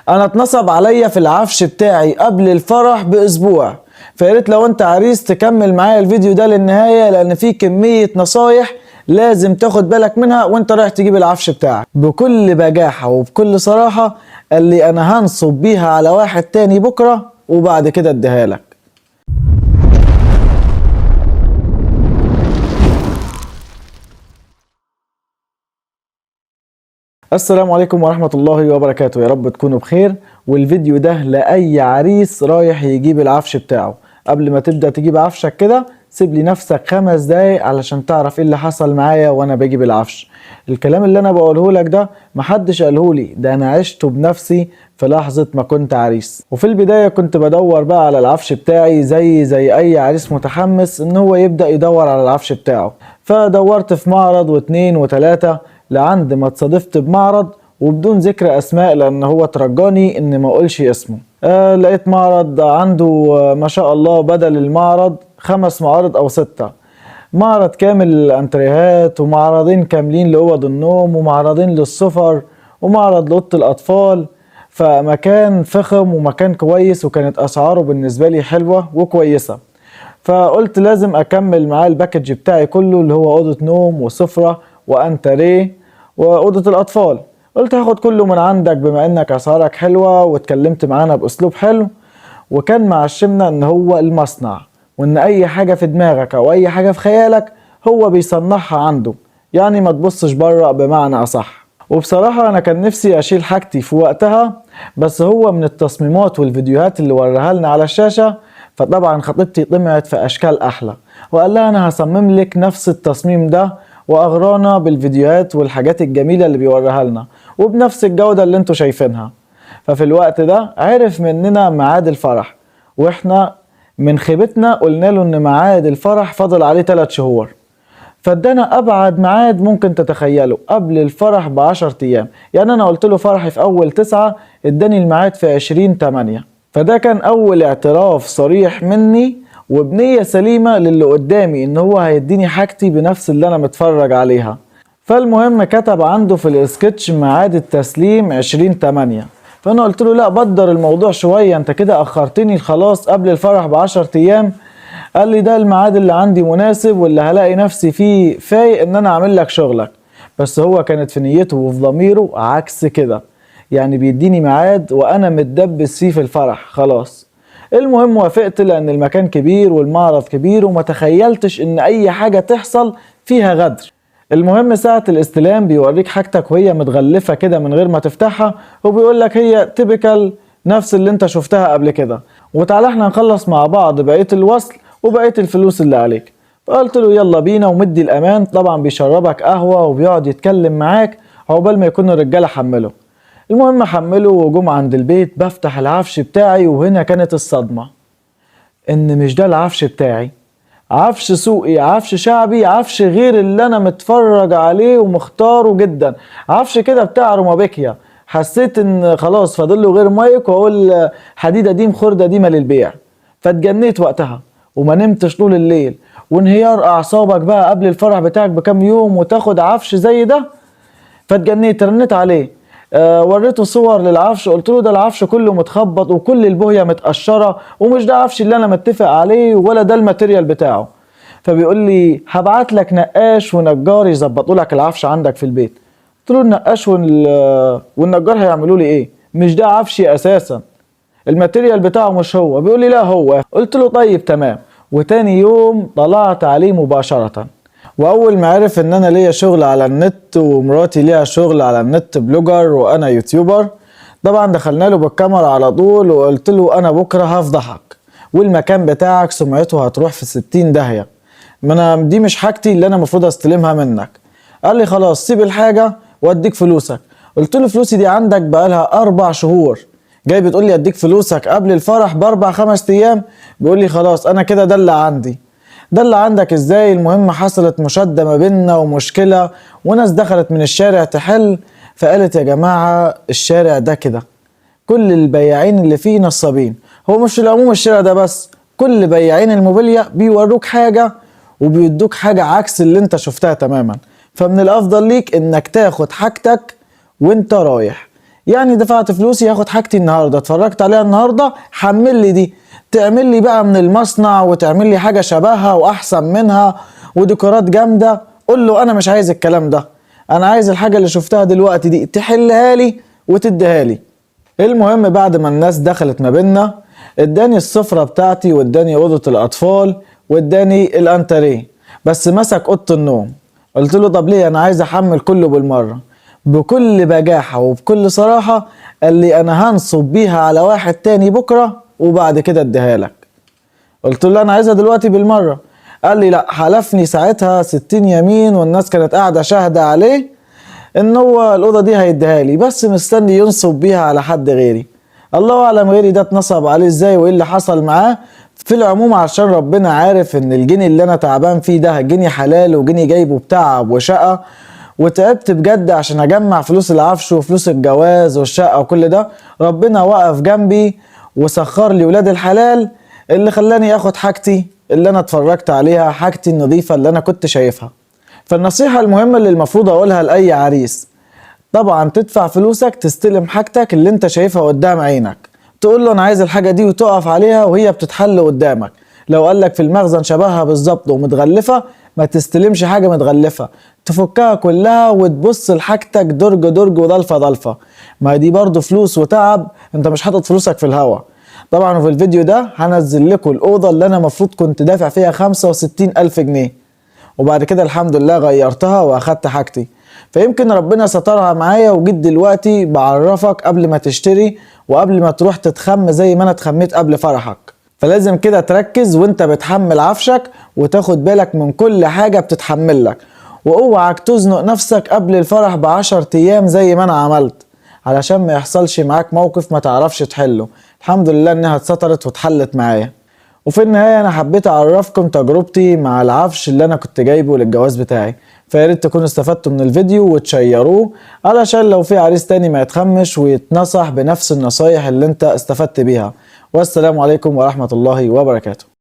انا اتنصب عليا في العفش بتاعي قبل الفرح باسبوع، فياريت لو انت عريس تكمل معايا الفيديو ده للنهاية، لان فيه كمية نصايح لازم تاخد بالك منها وانت رايح تجيب العفش بتاعك. بكل بجاحة وبكل صراحة قال لي انا هنصب بيها على واحد تاني بكرة وبعد كده اديها لك. السلام عليكم ورحمة الله وبركاته، يا رب تكونوا بخير. والفيديو ده لأي عريس رايح يجيب العفش بتاعه. قبل ما تبدأ تجيب عفشك كده سيب لي نفسك 5 دقايق علشان تعرف ايه اللي حصل معايا وانا بجيب العفش. الكلام اللي انا بقوله لك ده محدش قاله لي، ده انا عشته بنفسي في لحظة ما كنت عريس. وفي البداية كنت بدور بقى على العفش بتاعي زي اي عريس متحمس ان هو يبدأ يدور على العفش بتاعه. فدورت في معرض واثنين وثلاثة لعند ما اتصادفت بمعرض، وبدون ذكر اسماء لان هو ترجاني ان ما اقولش اسمه. لقيت معرض عنده ما شاء الله بدل المعرض 5 معارض او 6، معرض كامل للانتريهات، ومعرضين كاملين لاوض النوم، ومعرضين للسفر، ومعرض لاوضه الاطفال. فمكان فخم ومكان كويس، وكانت اسعاره بالنسبه لي حلوه وكويسه. فقلت لازم اكمل معاه ال package بتاعي كله اللي هو اوضه نوم وسفره وانتريه واوضه الاطفال. قلت هاخد كله من عندك بما انك اسعارك حلوه واتكلمت معانا باسلوب حلو، وكان معشمنا ان هو المصنع، وان اي حاجه في دماغك او اي حاجه في خيالك هو بيصنعها عنده، يعني ما تبصش بره بمعنى اصح. وبصراحه انا كان نفسي اشيل حاجتي في وقتها، بس هو من التصميمات والفيديوهات اللي وراها لنا على الشاشه، فطبعا خطيبتي طمعت في اشكال احلى وقال لها انا هصمم لك نفس التصميم ده، واغرانا بالفيديوهات والحاجات الجميله اللي بيوريها لنا وبنفس الجوده اللي انتوا شايفينها. ففي الوقت ده عرف مننا ميعاد الفرح، واحنا من خيبتنا قلنا له ان ميعاد الفرح فاضل عليه 3 شهور، فادانا ابعد ميعاد ممكن تتخيله قبل الفرح ب10 ايام. يعني انا قلت له فرحي في اول 9، اداني الميعاد في 20/8. فده كان اول اعتراف صريح مني وبنية سليمة للي قدامي ان هو هيديني حاجتي بنفس اللي انا متفرج عليها. فالمهم كتب عنده في الاسكتش ميعاد التسليم 20/8، فانا قلت له لا بدر الموضوع شوية، انت كده اخرتني خلاص قبل الفرح ب10 ايام. قال لي ده الميعاد اللي عندي مناسب واللي هلاقي نفسي فيه فايق ان انا اعمل لك شغلك. بس هو كانت في نيته وفي ضميره عكس كده، يعني بيديني ميعاد وانا متدبس فيه في الفرح خلاص. المهم وافقت لان المكان كبير والمعرض كبير، وما تخيلتش ان اي حاجة تحصل فيها غدر. المهم ساعة الاستلام بيوريك حاجتك وهي متغلفة كده من غير ما تفتحها، وبيقول لك هي typical نفس اللي انت شفتها قبل كده، وتعالى احنا نخلص مع بعض بقية الوصل وبقية الفلوس اللي عليك. فقلت له يلا بينا، ومدي الامان. طبعا بيشربك قهوة وبيقعد يتكلم معاك عقبال ما يكون الرجالة حمله. المهم حمله وجم عند البيت، بفتح العفش بتاعي، وهنا كانت الصدمة ان مش ده العفش بتاعي، عفش سوقي، عفش شعبي، عفش غير اللي انا متفرج عليه ومختاره جدا، عفش كده بتاع رومابيكيا. حسيت ان خلاص فاضل له غير مايك واقول حديده ديم خرده ديمه للبيع. فاتجنيت وقتها وما نمتش طول الليل، وانهيار اعصابك بقى قبل الفرح بتاعك بكام يوم وتاخد عفش زي ده. فاتجنيت، رنيت عليه، وريته صور للعفش، قلت له ده العفش كله متخبط وكل البوهيه متقشره، ومش ده عفش اللي انا متفق عليه ولا ده ال material بتاعه. فبيقول لي هبعت لك نقاش ونجار يظبطوا لك العفش عندك في البيت. قلت له النقاش والنجار هيعملوا لي ايه؟ مش ده عفشي اساسا، ال material بتاعه مش هو. بيقول لي لا هو. قلت له طيب تمام. وتاني يوم طلعت عليه مباشره، واول ما عرف ان انا ليا شغل على النت ومراتي ليها شغل على النت blogger وانا YouTuber، طبعا دخلنا له بالكاميرا على طول وقلت له انا بكره هفضحك والمكان بتاعك سمعته هتروح في 60 داهيه، ما انا دي مش حاجتي اللي انا المفروض استلمها منك. قال لي خلاص سيب الحاجه واديك فلوسك. قلت له فلوسي دي عندك بقالها 4 شهور، جاي بتقول لي اديك فلوسك قبل الفرح ب4 5 ايام؟ بيقول لي خلاص انا كده ده اللي عندي. ده اللي عندك ازاي؟ المهم حصلت مشادة ما بيننا ومشكلة، وناس دخلت من الشارع تحل، فقالت يا جماعة الشارع ده كده كل البياعين اللي فيه نصابين. هو مش العموم الشارع ده بس، كل بياعين الموبيليا بيوروك حاجة وبيدوك حاجة عكس اللي انت شفتها تماما. فمن الافضل ليك انك تاخد حاجتك وانت رايح، يعني دفعت فلوسي هاخد حاجتي النهارده، اتفرجت عليها النهارده، حمل لي دي، تعمل لي بقى من المصنع وتعمل لي حاجة شبهها واحسن منها وديكورات جامدة. قول له انا مش عايز الكلام ده، انا عايز الحاجة اللي شفتها دلوقتي دي تحلها لي وتديها لي. المهم بعد ما الناس دخلت ما بينا، اداني السفرة بتاعتي واداني اوضة الاطفال واداني الانتريه، بس مسك اوضة النوم. قلت له طب ليه؟ انا عايز احمل كله بالمرة. بكل بجاحة وبكل صراحة قال لي انا هنصب بيها على واحد تاني بكرة وبعد كده اديها لك. قلت له انا عايزها دلوقتي بالمرة. قال لي لا. حلفني ساعتها 60 يمين، والناس كانت قاعدة شاهدة عليه ان هو الاوضة دي هيديها لي، بس مستني ينصب بيها على حد غيري. الله اعلم غيري ده اتنصب عليه ازاي وايه اللي حصل معاه. في العموم عشان ربنا عارف ان الجني اللي انا تعبان فيه ده جني حلال وجني جايبه بتعب وشقة، وتعبت بجد عشان اجمع فلوس العفش وفلوس الجواز والشقة وكل ده. ربنا وقف جنبي وسخر لي ولاد الحلال اللي خلاني اخد حاجتي اللي انا اتفرجت عليها، حاجتي النظيفة اللي انا كنت شايفها. فالنصيحة المهمة اللي المفروض اقولها لأي عريس، طبعا تدفع فلوسك تستلم حاجتك اللي انت شايفها قدام عينك، تقول له انا عايز الحاجة دي وتقف عليها وهي بتتحل قدامك. لو قالك في المخزن شبهها بالظبط ومتغلفة، ما تستلمش حاجة متغلفة، تفكها كلها وتبص لحاجتك درج درج وضلفة ضلفة. ما دي برضو فلوس وتعب، انت مش حاطط فلوسك في الهوا. طبعا في الفيديو ده هنزل لكم الأوضة اللي انا مفروض كنت دافع فيها 65,000 جنيه، وبعد كده الحمد لله غيرتها واخدت حاجتي. فيمكن ربنا سترها معايا وجيت دلوقتي بعرفك قبل ما تشتري وقبل ما تروح تتخم زي ما انا اتخميت قبل فرحك. فلازم كده تركز وانت بتحمل عفشك وتاخد بالك من كل حاجة بتتحملك، واوعك تزنق نفسك قبل الفرح ب10 ايام زي ما انا عملت، علشان ما يحصلش معاك موقف ما تعرفش تحله. الحمد لله انها اتسترت واتحلت معايا. وفي النهاية انا حبيت اعرفكم تجربتي مع العفش اللي انا كنت جايبه للجواز بتاعي، فياريت تكونوا استفدتوا من الفيديو وتشيروه علشان لو في عريس تاني ما يتخمش ويتنصح بنفس النصايح اللي انت استفدت بيها. والسلام عليكم ورحمة الله وبركاته.